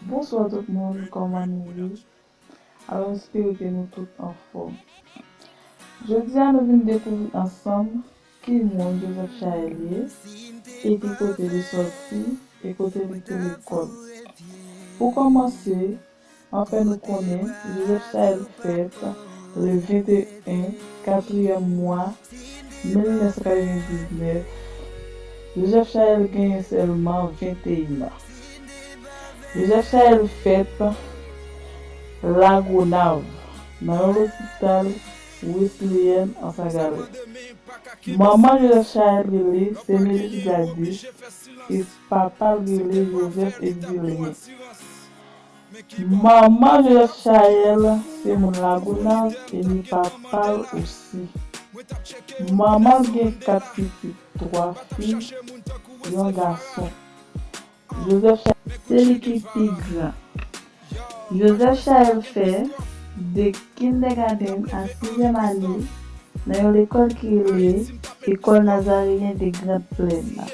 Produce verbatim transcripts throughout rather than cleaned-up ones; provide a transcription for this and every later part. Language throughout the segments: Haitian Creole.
Bonswa tout moun, kòman nou ye? Alò, m espere ke nou tout anfòm. Jodi a, nou vin dekouvri ansanm ki moun Joseph Chaël ye, epi kote li sòti, e kote li te lekòl. Pou kòmanse, an fè nou konnen Joseph Chaël fèt le venteyen katriyèm mwa mil nèf san katrevendiznèf. Joseph Chaël genyen sèlman venteyen an. Joseph Chaël fèt Lagonav, nan yon lopital Wesleyèn Anse à Galets. Manman Joseph Chaël rele Semelis Gladys, e papa l rele Joseph Exilien. Manman Joseph Chaël se moun Lagonav e ni papa l osi. Manman l gen kat pitit, twa fi, yon gason. Joseph Chaël se li ki pi gran. Joseph Chaël fè de kindergarten a sizyèm ane nan yon lekòl ki rele École Nazaréenne de Grande Plaine.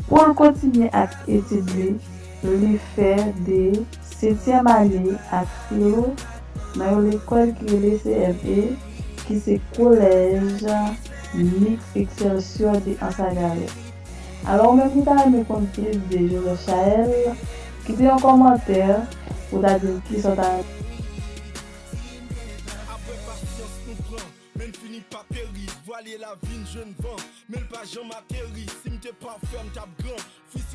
Pou l kontinye ak etid li, li fè de setyèm ane ak filo nan yon lekòl ki rele C M E, ki se Collège Mixte Excelsior de Anse à Galets. Alò, ou menm ki ta renmen konn plis de Joseph Chaël, kite yon kòmantè pou ta di m kisa w ta renmen. Apre pasyans nou pran, men n fini pa peri. Vwale lavi n jwenn van, men l pa janm ateri. Si m te pafè, m t ap gran. Fis